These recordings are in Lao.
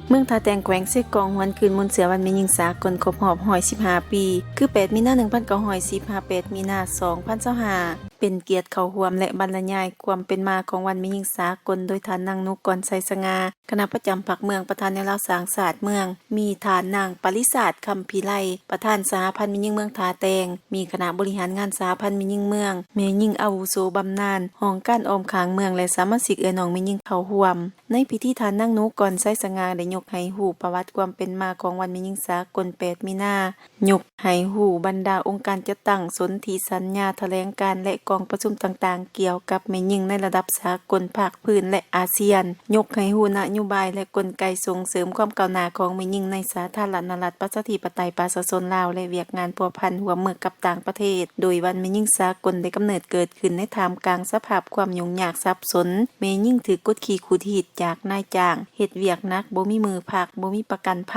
ເມືອງທ່າແຕງ ແຂວງເຊກອງ ຫວນຄືນມູນເຊື້ອວັນແມ່ຍິງສາກົນຄົບຮອບ ໜຶ່ງຮ້ອຍສິບຫ້າປີ ຄື ແປດ ມີນາ ໜຶ່ງພັນເກົ້າຮ້ອຍສິບ ຫາ ແປດ ມີນາ ສອງພັນຊາວຫ້າ ເປັນກຽດເຂົ້າຮ່ວມ ແລະ ບັນລະຍາຍຄວາມເປັນມາຂອງວັນແມ່ຍິງສາກົນ ໂດຍທ່ານນາງ ໜູກອນ ໄຊສະຫງ່າ ຄະນະປະຈຳພັກເມືອງ, ປະທານແນວລາວສ້າງຊາດເມືອງ, ມີທ່ານນາງ ປະລິສາດ ຄຳພິໄລ ປະທານສະຫະພັນແມ່ຍິງເມືອງທ່າແຕງ, ມີຄະນະບໍລິຫານງານສະຫະພັນແມ່ຍິງເມືອງ, ແມ່ຍິງອາວຸໂສບຳນານ, ຫ້ອງການອ້ອມຂ້າງເມືອງ ແລະ ສະມາຊິກເອື້ອຍນ້ອງແມ່ຍິງເຂົ້າຮ່ວມ. ໃນພິທີ ທ່ານນາງ ໜູກອນ ໄຊສະຫງ່າ ໄດ້ຍົກໃຫ້ຮູ້ປະຫວັດຄວາມເປັນມາຂອງວັນແມ່ຍິງສາກົນ ແປດ ມີນາ, ຍົກໃຫ້ຮູ້ບັນດາອົງການຈັດຕັ້ງ, ສົນທິສັນຍາ, ຖະແຫຼງການ ແລະ ກອງປະຊຸມຕ່າງໆ ກ່ຽວກັບແມ່ຍິງໃນລະດັບສາກົນ, ພາກພື້ນ ແລະ ອາຊຽນ, ຍົກໃຫ້ຮູ້ນະໂຍບາຍ ແລະ ກົນໄກສົ່ງເສີມຄວາມກ້າວໜ້າຂອງແມ່ຍິງໃນສາທາລະນະລັດ ປະຊາທິປະໄຕ ປະຊາຊົນລາວ ແລະ ວຽກງານພົວພັນຮ່ວມມືກັບຕ່າງປະເທດ. ໂດຍວັນແມ່ຍິງສາກົນໄດ້ກຳເນີດເກີດຂຶ້ນໃນທ່າມກາງສະພາບຄວາມຫຍຸ້ງຍາກສັບສົນ, ແມ່ຍິງຖືກກົດຂີ່ຂູດຮີດຈາກນາຍຈ້າງ, ເຮັດວຽກໜັກ, ບໍ່ມີມື້ພັກ, ບໍ່ມີປະກັນໄພ,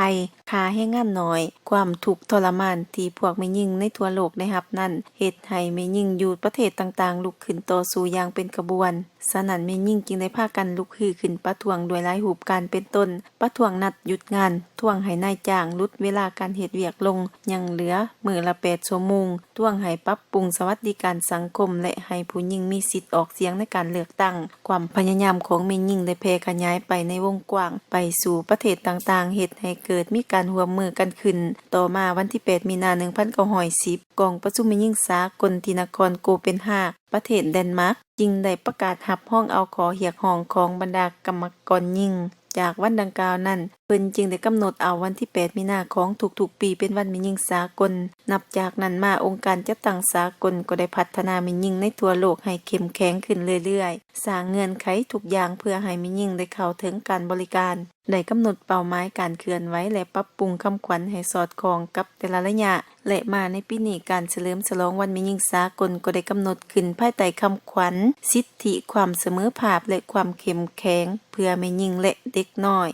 ຄ່າແຮງງານໜ້ອຍ, ຄວາມທຸກທໍລະມານທີ່ພວກແມ່ຍິງໃນທົ່ວໂລກໄດ້ຮັບນັ້ນ ເຮັດໃຫ້ແມ່ຍິງຢູ່ປະເທດຕ່າງໆ ລຸກຂຶ້ນຕໍ່ສູ້ຢ່າງເປັນຂະບວນ. ສະນັ້ນ ແມ່ຍິງຈຶ່ງໄດ້ພາກັນລຸກຮືຂຶ້ນປະທ້ວງດ້ວຍຫຼາຍຮູບການ ເປັນຕົ້ນ ປະທ້ວງນັດຢຸດງານ, ທວງໃຫ້ນາຍຈ້າງຫຼຸດເວລາການເຮັດວຽກລົງ, ຍັງເຫຼືອມື້ລະແປດຊົ່ວໂມງ, ທວງໃຫ້ປັບປຸງສະຫວັດດີການສັງຄົມ ແລະ ໃຫ້ຜູ້ຍິງມີສິດອອກສຽງໃນການເລືອກຕັ້ງ. ຄວາມພະຍາຍາມຂອງແມ່ຍິງໄດ້ແຜ່ຂະຫຍາຍໄປໃນວົງກວ້າງ ໄປສູ່ປະເທດຕ່າງໆ ເຮັດໃຫ້ເກີດມີການຮ່ວມມືກັນຂຶ້ນ. ຕໍ່ມາວັນທີແປດ ມີນາ ໜຶ່ງພັນເກົ້າຮ້ອຍສິບ ກອງປະຊຸມແມ່ຍິງສາກົນທີ່ນະຄອນໂກເປນຮາກ ປະເທດແດນມາກ ຈຶ່ງໄດ້ປະກາດຮັບຮອງເອົາຂໍ້ຮຽກຮ້ອງຂອງບັນດາກຳມະກອນຍິງ. ຈາກວັນດັ່ງກ່າວນັ້ນ ເພິ່ນຈຶ່ງໄດ້ກຳນົດເອົາວັນທີແປດ ມີນາຂອງທຸກໆປີເປັນວັນແມ່ຍິງສາກົນ. ນັບຈາກນັ້ນມາ ອົງການຈັດຕັ້ງສາກົນກໍໄດ້ພັດທະນາແມ່ຍິງໃນທົ່ວໂລກໃຫ້ເຂັ້ມແຂງຂຶ້ນເລື້ອຍໆ, ສ້າງເງື່ອນໄຂທຸກຢ່າງເພື່ອໃຫ້ແມ່ຍິງໄດ້ເຂົ້າເຖິງການບໍລິການ, ໄດ້ກຳນົດເປົ້າໝາຍການເຄື່ອນໄຫວ ແລະ ປັບປຸງຄຳຂວັນໃຫ້ສອດຄ່ອງກັບແຕ່ລະໄລຍະ. ແລະ ມາໃນປີນີ້ ການສະເຫຼີມສະຫຼອງວັນແມ່ຍິງສາກົນກໍໄດ້ກຳນົດຂຶ້ນພາຍໃຕ້ຄຳຂວັນ ສິດທິ, ຄວາມສະເໝີພາບ ແລະ ຄວາມເຂັ້ມແຂງເພື່ອແມ່ຍິງ ແລະ ເດັກນ້ອຍ.